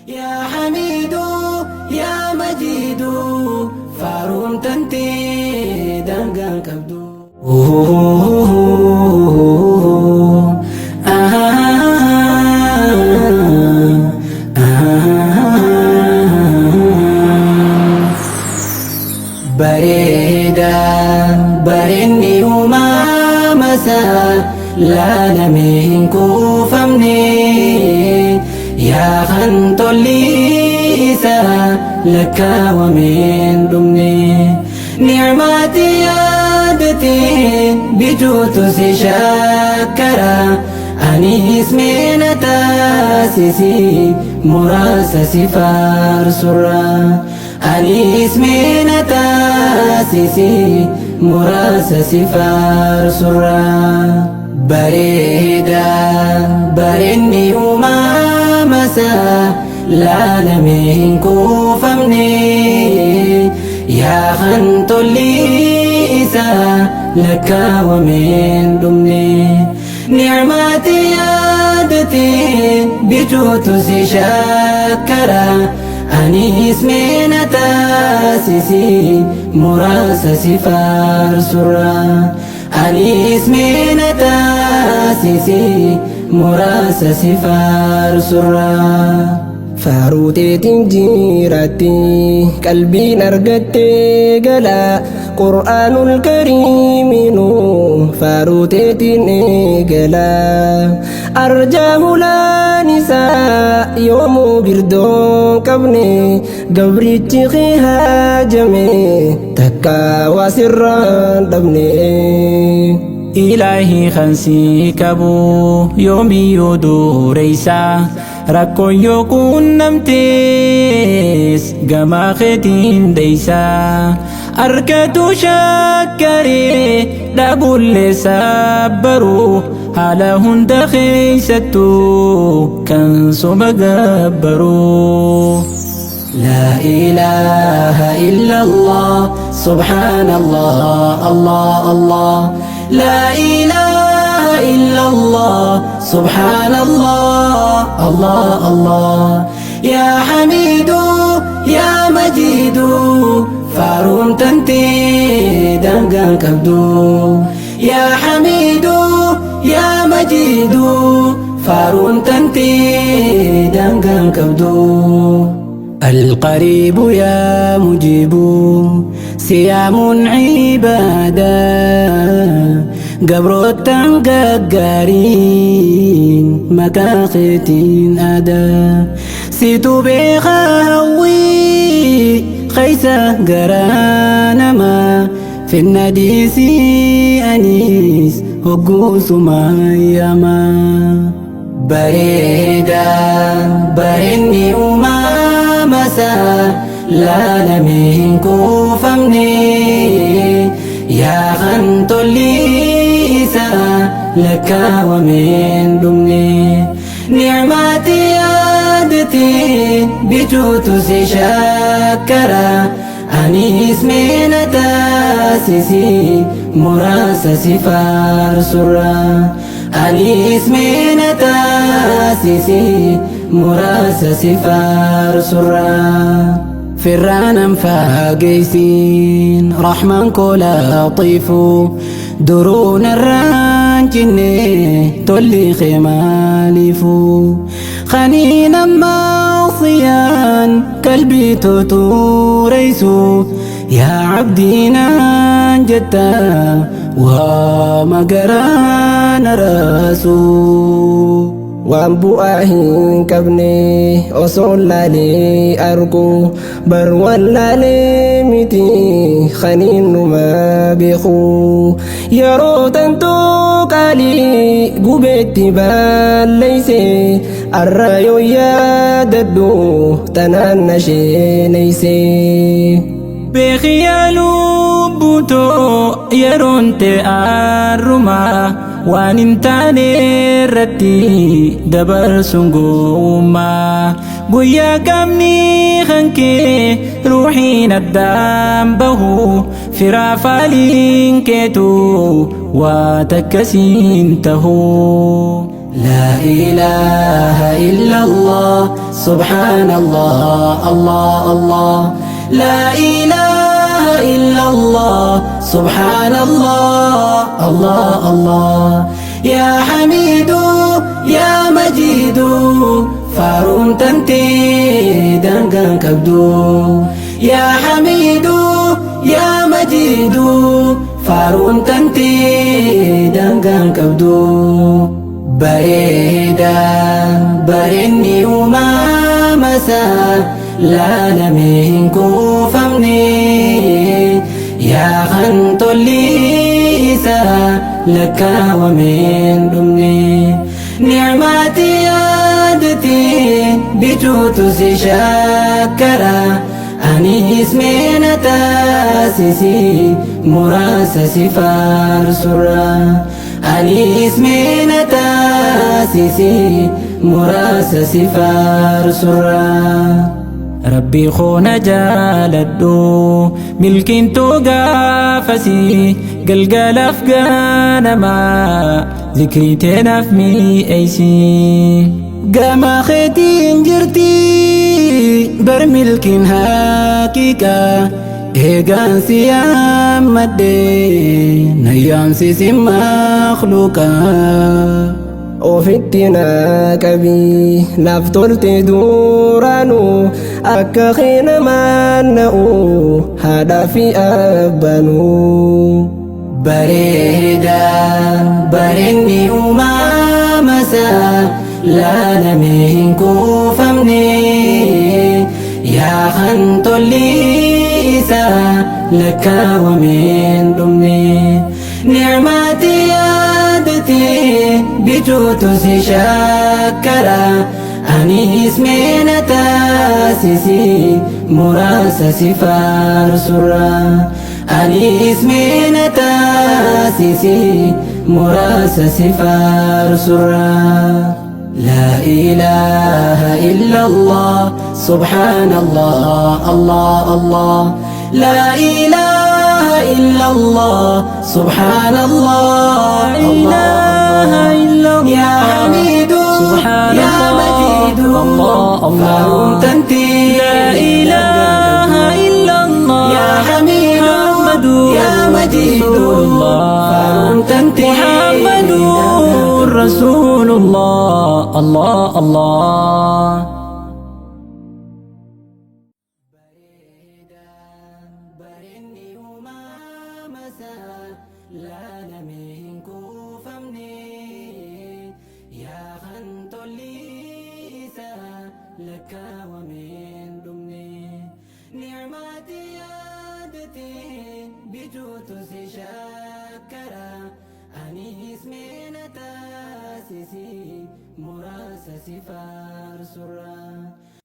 Yaa Hamiiduu yaa Majiiduu faaruun tantee daangaan qabdu. Bareeda bareenni uumamasaa laalamee hin kuufamne yaa kan tolli isaa lakkaawamee hin dhumne. Ni'maati yaadate bijuutu si shakkara anis meena taasisi muraasa si faarsurra. Anis meena taasisi muraasa si faarsurra. Bareeda bareenni uumamasaa laalamee hin kuufamne yaa kan tolli isaa lakkaawamee hin dhumne. Ni'maati yaadate bijuutu si shakkara anis meena taasisi muraasa si faarsurra. Anis meena taasisi muraasa si faarsurra. Faaruuteetiin jiratti qalbiin argattee gala Qur'aanul kariiminu faaruuteetiin eegala Arjaa hulaan isaa yoomuu girdoon qabne gabrichi kee haajame takka waa sirraan dhabne. Ilaahi kan si qabu yoomiyyuu dureessa rakkoon yoo quunnamtees gamaa keetiin deessa harkatu shakkaree dhabullee sabbaru haala hunda keessattuu kan soba gabbaru. لا إله إلا الله سبحان الله الله الله لا إله إلا الله سبحان الله الله الله يا حميد يا مجيد فارون تنتي دنقان كبدو يا حميد يا مجيد فارون تنتي دنقان كبدو القريب يا مجيب سيام عبادة قبر قارين مكاختين أدا سيتو بخاوي خيسة قرانما في النديسي أنيس هقوس ما يما Bareeda bareenni uumamasaa laalamee hin kuufamne yaa kan tolli isaa lakkaawamee hin dhumne. Ni'maati yaadate bijuutu si shakkara anis meena taasisi muraasa si faarsurra. Anis meena taasisi muraasa si faarsurra. Firraanan faageeysiin rahmaan koo laaxiifu duruun irraan cinne tolli kee maaliifu khaniin ammaasiyaan qalbii tutuureysu yaa abdiinaan jetta waa magaraan raasu. Waan bu'aa hin qabne osoo laalee argu bar wallaalee miti kaniin numa beeku yeroo tantoo qaalii gubeetti balleeyse arra yoo yaadadhu tanaan na sheeneyse. Beekiyaa lubbutoo yeroon ta'arruma waan hin taane irratti dabarsuun gowwummaa guyyaa qabni kankee ruuxiin addaan bahu firaafaaliin keetu waa takkasiin tahu. لا إله إلا الله سبحان الله الله الله لا إله إلا الله سبحان الله الله الله يا حميد يا مجيد فارون تنتي دنقن كبدو يا حميد يا مجيد فارون تنتي دنقن كبدو بريدا برني وما مسا لا نمين كوفمني يا خنت ليسا لك ومن دمني نعمتي يادتي بجوت شكرا أني اسمي نتاسسي مراس سفار سرا أني اسمي نتاسسي مراس سفار سرا Rabbii koona jaaladhu milkiintuu gaafasii galgalaaf ganamaa zikrii teenaaf mi'eeysi. Gama keetiin jirti bar milkiin haqiiqaa eegaan si yaammadhe na yaamsisi makhluuqaa. Ofitti naa qabii naaf tolte duraanuu akka keenamaan na'u haadhaa fi abbaanuu. Bareeda bareenni uumamasaa laalamee hin kuufamne yaa kan tolli isaa lakkaawamee hin dhumne nicmaati yaadate bijuutu si shakkara anis meena taasisi muraasa si faarsurra anis meena taasisi muraasa si faarsurra. لا إله إلا الله سبحان الله الله الله لا إله إلا الله سبحان الله إله إلا الله يا حميد سبحان يا الله مجيد الله الله فارمتنتي لا إله إلا الله يا حميد محمد يا مجيد رسول الله فارمتنتي محمد رسول الله الله الله. Bareenni uumamasaa laalamee hin kuufamne yaa kan tolli isaa lakkaawamee hin dhumne nicmaati yaadate bijuutu si shakkara anis meena taasisi muraasa si faarsurra.